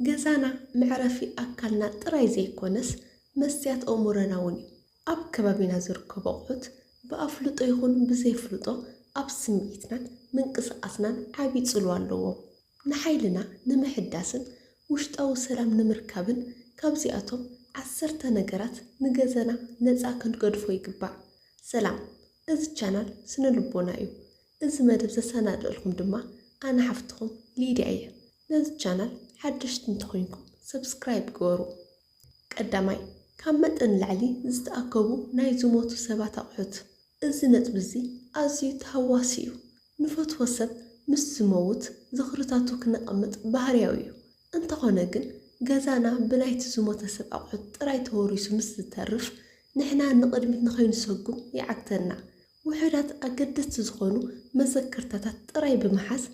ገዛና መዕረፊ ኣካልና ጥራይ ዘይኮነስ መስትያት ኣእምሮና እውን እዩ። ኣብ ከባቢና ዝርከቡ ኣቑሑት ብኣፍልጦ ይኹን ብዘይፍልጦ ኣብ ስምዒትናን ምንቅስቓስናን ዓቢ ጽልዋ ኣለዎም። ንሓይልና ንምሕዳስን ውሽጣዊ ሰላም ንምርካብን ካብዚኣቶም ዓሰርተ ነገራት ንገዛና ነጻ ክንገድፎ ይግባእ። ሰላም፣ እዚ ቻናል ስነ ልቦና እዩ። እዚ መደብ ዘሰናድእልኩም ድማ ኣነ ሓፍትኹም ሊድያ እየ። ነዚ ቻናል ሓደሽቲ እንተኾይንኩም ሰብስክራይብ ግበሩ። ቀዳማይ፣ ካብ መጠን ንላዕሊ ዝተኣከቡ ናይ ዝሞቱ ሰባት ኣቑሑት። እዚ ነጥቢ እዚ ኣዝዩ ተሃዋሲ እዩ። ንፈትዎ ሰብ ምስ ዝመውት ዝኽርታቱ ክነቐምጥ ባህርያዊ እዩ። እንተኾነ ግን ገዛና ብናይቲ ዝሞተ ሰብ ኣቑሑት ጥራይ ተወሪሱ ምስ ዝተርፍ ንሕና ንቕድሚት ንኸይንሰጉም ይዓግተና። ውሑዳት ኣገደስቲ ዝኾኑ መዘከርታታት ጥራይ ብምሓዝ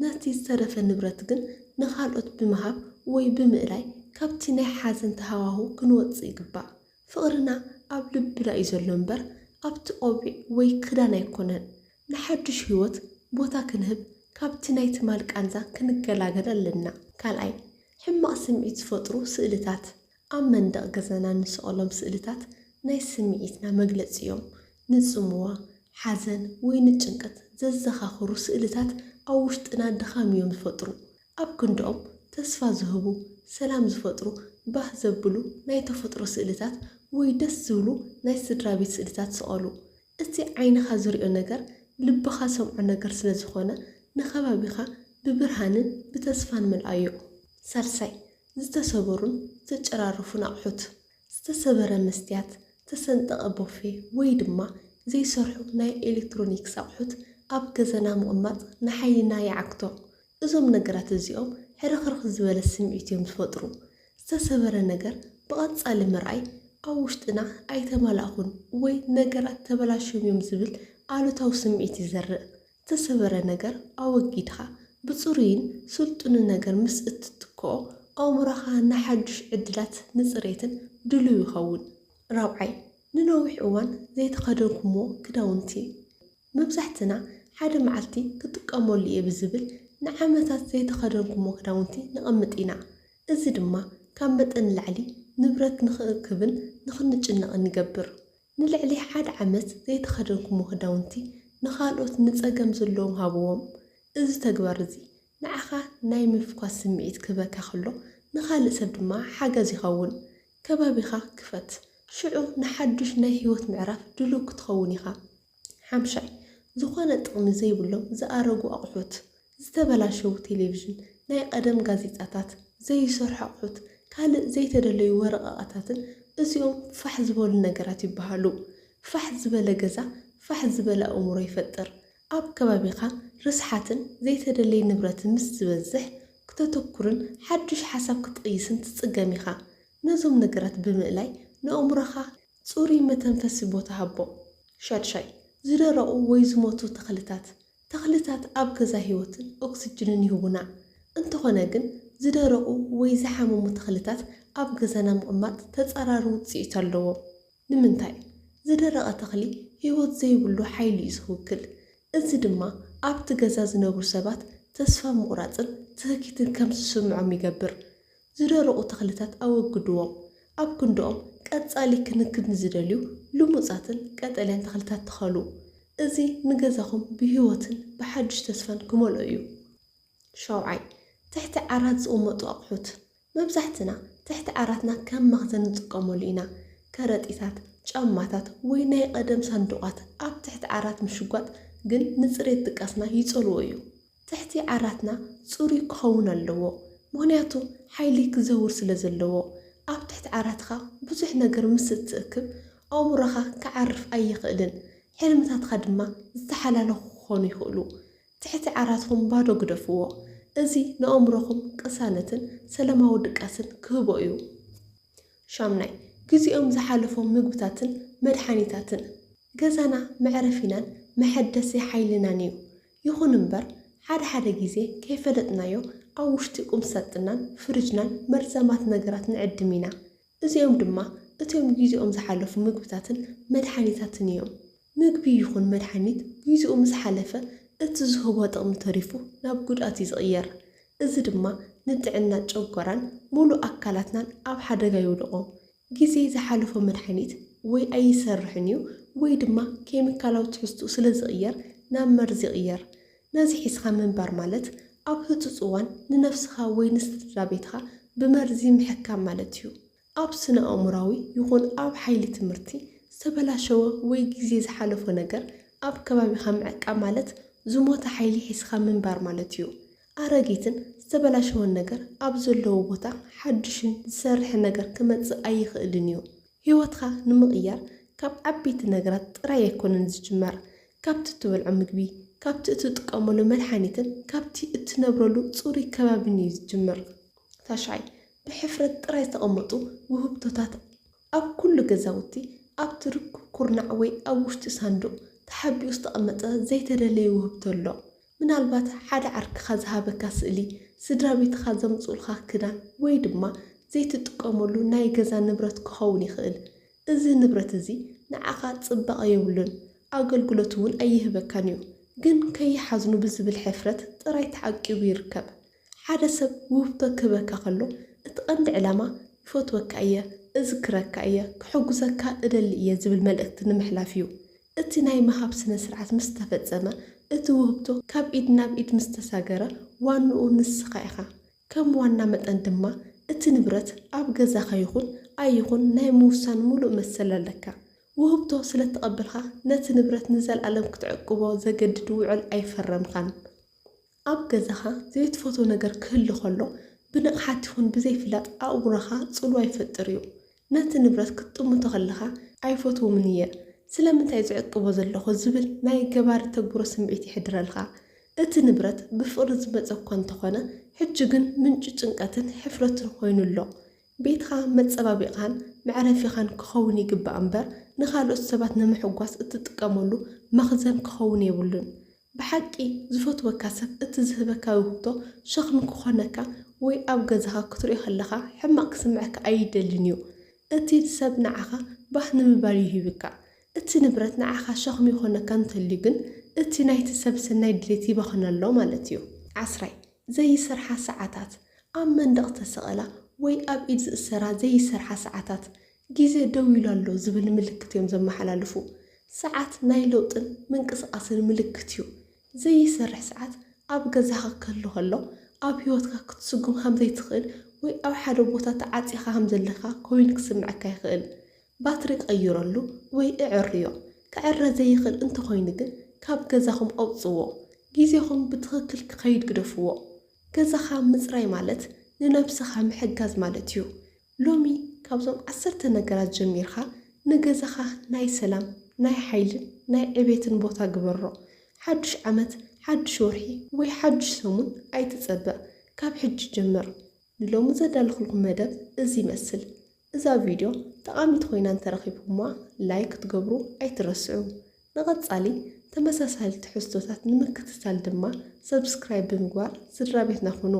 ነቲ ዝተረፈ ንብረት ግን ንኻልኦት ብምሃብ ወይ ብምእላይ ካብቲ ናይ ሓዘን ተሃዋሁ ክንወጽእ ይግባእ። ፍቕርና ኣብ ልብና እዩ ዘሎ እምበር ኣብቲ ቆቢዕ ወይ ክዳን ኣይኮነን። ንሓድሽ ህይወት ቦታ ክንህብ ካብቲ ናይ ትማል ቃንዛ ክንገላገል ኣለና። ካልኣይ፣ ሕማቕ ስምዒት ዝፈጥሩ ስእልታት። ኣብ መንደቕ ገዛና እንስቐሎም ስእልታት ናይ ስምዒትና መግለጺ እዮም። ንጽምዋ፣ ሓዘን ወይ ንጭንቀት ዘዘኻኽሩ ስእልታት ኣብ ውሽጥና ድኻም እዮም ዝፈጥሩ። ኣብ ክንድኦም ተስፋ ዝህቡ፣ ሰላም ዝፈጥሩ፣ ባህ ዘብሉ ናይ ተፈጥሮ ስእልታት ወይ ደስ ዝብሉ ናይ ስድራ ቤት ስእልታት ስቐሉ። እቲ ዓይንኻ ዝሪኦ ነገር ልብኻ ሰምዖ ነገር ስለ ዝኾነ ንኸባቢኻ ብብርሃንን ብተስፋን መልኣዮ። ሳልሳይ፣ ዝተሰበሩን ዝተጨራረፉን ኣቑሑት። ዝተሰበረ መስትያት፣ ዝተሰንጠቐ ቦፌ ወይ ድማ ዘይሰርሑ ናይ ኤሌክትሮኒክስ ኣቑሑት ኣብ ገዛና ምቕማጥ ንሓይልና ይዓግቶ። እዞም ነገራት እዚኦም ሕርኽርኽ ዝበለ ስምዒት እዮም ዝፈጥሩ። ዝተሰበረ ነገር ብቐጻሊ ምርኣይ ኣብ ውሽጥና ኣይተማላእኹን ወይ ነገራት ተበላሽዮም እዮም ዝብል ኣሉታዊ ስምዒት ይዘርእ። ዝተሰበረ ነገር ኣወጊድኻ ብጽሩይን ስልጡንን ነገር ምስ እትትክኦ ኣእምሮኻ ንሓድሽ ዕድላት ንጽሬትን ድሉው ይኸውን። ራብዓይ፣ ንነዊሕ እዋን ዘይተኸደንኩምዎ ክዳውንቲ። መብዛሕትና ሓደ መዓልቲ ክጥቀመሉ እየ ብዝብል ንዓመታት ዘይተኸደንኩሞ ክዳውንቲ ነቐምጥ ኢና። እዚ ድማ ካብ መጠን ንላዕሊ ንብረት ንኽእክብን ንኽንጭነቕን ይገብር። ንልዕሊ ሓደ ዓመት ዘይተኸደንኩሞ ክዳውንቲ ንኻልኦት ንጸገም ዘለዎም ሃብዎም። እዚ ተግባር እዚ ንዓኻ ናይ ምፍኳስ ስምዒት ክህበካ ከሎ ንኻልእ ሰብ ድማ ሓገዝ ይኸውን። ከባቢኻ ክፈት። ሽዑ ንሓድሽ ናይ ህይወት ምዕራፍ ድሉው ክትኸውን ኢኻ። ሓምሻይ፣ ዝኾነ ጥቕሚ ዘይብሎም ዝኣረጉ ኣቑሑት። ዝተበላሸዉ ቴሌቪዥን፣ ናይ ቀደም ጋዜጣታት፣ ዘይሰርሑ ኣቑሑት፣ ካልእ ዘይተደለዩ ወረቓቕታትን እዚኦም ፋሕ ዝበሉ ነገራት ይበሃሉ። ፋሕ ዝበለ ገዛ ፋሕ ዝበለ ኣእምሮ ይፈጥር። ኣብ ከባቢኻ ርስሓትን ዘይተደለየ ንብረትን ምስ ዝበዝሕ ክተተኩርን ሓድሽ ሓሳብ ክትቕይስን ትጽገም ኢኻ። ነዞም ነገራት ብምእላይ ንኣእምሮኻ ጽሩይ መተንፈሲ ቦታ ሃቦ። ሻድሻይ፣ ዝደረቑ ወይ ዝሞቱ ተኽልታት። ተኽልታት ኣብ ገዛ ህይወትን ኦክስጅንን ይህቡና። እንተኾነ ግን ዝደረቑ ወይ ዝሓመሙ ተኽልታት ኣብ ገዛና ምቕማጥ ተጻራሪ ውጽኢት ኣለዎ። ንምንታይ? ዝደረቐ ተኽሊ ህይወት ዘይብሉ ሓይሊ እዩ ዝውክል። እዚ ድማ ኣብቲ ገዛ ዝነብሩ ሰባት ተስፋ ምቑራጽን ትህኪትን ከም ዝስምዖም ይገብር። ዝደረቑ ተኽልታት ኣወግድዎም። ኣብ ክንድኦም ቀጻሊ ክንክን ንዝደልዩ ልሙጻትን ቀጠልያን ተኽልታት ትኸሉ። እዚ ንገዛኹም ብህይወትን ብሓድሽ ተስፋን ክመልኦ እዩ። ሻውዓይ፣ ትሕቲ ዓራት ዝቕመጡ ኣቑሑት። መብዛሕትና ትሕቲ ዓራትና ከም መኽዘን ንጥቀመሉ ኢና። ከረጢታት፣ ጫማታት ወይ ናይ ቀደም ሳንዱቓት ኣብ ትሕቲ ዓራት ምሽጓጥ ግን ንጽሬት ድቃስና ይጸልዎ እዩ። ትሕቲ ዓራትና ጽሩይ ክኸውን ኣለዎ፣ ምኽንያቱ ሓይሊ ክዘውር ስለ ዘለዎ። ኣብ ትሕቲ ዓራትኻ ብዙሕ ነገር ምስ እትእክብ ኣእምሮኻ ክዓርፍ ኣይኽእልን፣ ሕልምታትኻ ድማ ዝተሓላለኹ ክኾኑ ይኽእሉ። ትሕቲ ዓራትኩም ባዶ ግደፍዎ። እዚ ንኣእምሮኹም ቅሳነትን ሰላማዊ ድቃስን ክህቦ እዩ። ሻምናይ፣ ግዜኦም ዝሓለፎም ምግብታትን መድሓኒታትን። ገዛና መዕረፊናን መሐደሲ ሓይልናን እዩ። ይኹን እምበር ሓደ ሓደ ግዜ ከይፈለጥናዮ ኣብ ውሽጢ ቁምሳጥናን ፍርጅናን መርዛማት ነገራት ንዕድም ኢና። እዚኦም ድማ እቶም ግዜኦም ዝሓለፉ ምግብታትን መድሓኒታትን እዮም። ምግቢ ይኹን መድሓኒት ግዜኡ ምስ ሓለፈ እቲ ዝህቦ ጥቕሚ ተሪፉ ናብ ጉድኣት እዩ ዝቕየር። እዚ ድማ ንጥዕና ጨጎራን ሙሉእ ኣካላትናን ኣብ ሓደጋ የውድቖ። ግዜ ዝሓለፎ መድሓኒት ወይ ኣይሰርሕን እዩ ወይ ድማ ኬሚካላዊ ትሕዝትኡ ስለ ዝቕየር ናብ መርዚ ይቕየር። ነዚ ሒዝኻ ምንባር ማለት ኣብ ህጹጽ እዋን ንነብስኻ ወይ ንስድራ ቤትኻ ብመርዚ ምሕካም ማለት እዩ። ኣብ ስነ ኣእምሮኣዊ ይኹን ኣብ ሓይሊ ትምህርቲ ዝተበላሸወ ወይ ግዜ ዝሓለፎ ነገር ኣብ ከባቢኻ ምዕቃብ ማለት ዝሞተ ሓይሊ ሒዝካ ምንባር ማለት እዩ። ኣረጊትን ዝተበላሸወን ነገር ኣብ ዘለዎ ቦታ ሓድሽን ዝሰርሕን ነገር ክመጽእ ኣይኽእልን እዩ። ህይወትካ ንምቕያር ካብ ዓበይቲ ነገራት ጥራይ ኣይኮነን ዝጅመር። ካብቲ እትበልዖ ምግቢ፣ ካብቲ እትጥቀመሉ መድሓኒትን ካብቲ እትነብረሉ ጽሩይ ከባቢን እዩ ዝጅምር። ታሽዓይ፣ ብሕፍረት ጥራይ ዝተቐመጡ ውህብቶታት። ኣብ ኩሉ ገዛውቲ ኣብቲ ርኩብ ኩርናዕ ወይ ኣብ ውሽጢ ሳንዱቕ ተሓቢኡ ዝተቐመጠ ዘይተደለየ ውህብቶ ኣሎ። ምናልባት ሓደ ዓርክኻ ዝሃበካ ስእሊ፣ ስድራ ቤትኻ ዘምጽኡልካ ክዳን ወይ ድማ ዘይትጥቀመሉ ናይ ገዛ ንብረት ክኸውን ይኽእል። እዚ ንብረት እዚ ንዓኻ ጽባቐ የብሉን፣ ኣገልግሎት እውን ኣይህበካን እዩ። ግን ከይሓዝኑ ብዝብል ሕፍረት ጥራይ ተዓቂቡ ይርከብ። ሓደ ሰብ ውህብቶ ክህበካ ከሎ እቲ ቀንዲ ዕላማ ይፈትወካ እየ፣ እዝክረካ እየ፣ ክሕጉዘካ እደሊ እየ ዝብል መልእኽቲ ንምሕላፍ እዩ። እቲ ናይ ምሃብ ስነ ስርዓት ምስ ተፈጸመ እቲ ውህብቶ ካብ ኢድ ናብ ኢድ ምስ ተሳገረ ዋንኡ ንስኻ ኢኻ። ከም ዋና መጠን ድማ እቲ ንብረት ኣብ ገዛኻ ይኹን ኣይኹን ናይ ምውሳን ሙሉእ መሰል ኣለካ። ውህብቶ ስለ እተቐበልካ ነቲ ንብረት ንዘለኣለም ክትዕቅቦ ዘገድድ ውዕል ኣይፈረምካን። ኣብ ገዛኻ ዘይትፈትዎ ነገር ክህሉ ከሎ ብንቕሓት ይኹን ብዘይፍላጥ ኣእምሮኻ ጽልዋ ይፈጥር እዩ። ነቲ ንብረት ክትጥምቶ ከለኻ ኣይፈትዎምን እየ፣ ስለምንታይ ዝዕቅቦ ዘለኹ ዝብል ናይ ገባሪ ተግብሮ ስምዒት ይሕድረልካ። እቲ ንብረት ብፍቕሪ ዝመጸ እኳ እንተኾነ ሕጂ ግን ምንጪ ጭንቀትን ሕፍረትን ኮይኑ ኣሎ። ቤትኻ መጸባቢቕኻን መዕረፊኻን ክኸውን ይግባእ እምበር ንኻልኦት ሰባት ንምሕጓስ እትጥቀመሉ መኽዘን ክኸውን የብሉን። ብሓቂ ዝፈትወካ ሰብ እቲ ዝህበካ ውህብቶ ሸኽሚ ክኾነካ ወይ ኣብ ገዛኻ ክትሪኦ ከለኻ ሕማቕ ክስምዐካ ኣይደልን እዩ። እቲ ሰብ ንዓኻ ባህ ንምባል እዩ ሂብካ። እቲ ንብረት ንዓኻ ሸኽሚ ይኾነካ እንተልዩ ግን እቲ ናይቲ ሰብ ሰናይ ድሌት ይባኽን ኣሎ ማለት እዩ። ዓስራይ፣ ዘይሰርሓ ሰዓታት። ኣብ መንደቕ ዝተሰቐላ ወይ ኣብ ኢድ ዝእሰራ ዘይሰርሓ ሰዓታት። ግዜ ደው ኢሉ ኣሎ ዝብል ምልክት እዮም ዘመሓላልፉ። ሰዓት ናይ ለውጥን ምንቅስቓስን ምልክት እዩ። ዘይሰርሕ ሰዓት ኣብ ገዛኻ ክህሉ ከሎ ኣብ ህይወትካ ክትስጉም ከም ዘይትኽእል ወይ ኣብ ሓደ ቦታ ተዓጺኻ ከም ዘለኻ ኮይኑ ክስምዐካ ይኽእል። ባትሪ ቀይረሉ ወይ እዕርዮ። ክዕረ ዘይኽእል እንተኾይኑ ግን ካብ ገዛኹም ኣውጽዎ። ግዜኹም ብትኽክል ክኸይድ ግደፍዎ። ገዛኻ ምጽራይ ማለት ንነብስኻ ምሕጋዝ ማለት እዩ። ሎሚ ካብዞም ዓሰርተ ነገራት ጀሚርካ ንገዛኻ ናይ ሰላም፣ ናይ ሓይልን ናይ ዕቤትን ቦታ ግበሮ። ሓዱሽ ዓመት፣ ሓዱሽ ወርሒ ወይ ሓዱሽ ሰሙን ኣይትጸበ። ካብ ሕጂ ጀምር። ንሎሚ ዘዳለኹልኩም መደብ እዚ ይመስል። እዛ ቪድዮ ጠቓሚት ኮይና እንተረኺብኩማ ላይክ ክትገብሩ ኣይትረስዑ። ንቐጻሊ ተመሳሳሊ ትሕዝቶታት ንምክትታል ድማ ሰብስክራይብ ብምግባር ስድራ ቤትና ኩኑ።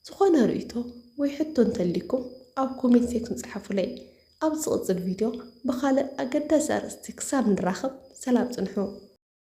ዝኾነ ርእይቶ ወይ ሕቶ እንተሊኩም ኣብ ኮሜንት ሴክሽን ጸሓፉለይ። ኣብ ዝቕጽል ቪድዮ ብኻልእ ኣገዳሲ ኣርእስቲ ክሳብ ንራኸብ ሰላም ጽንሑ።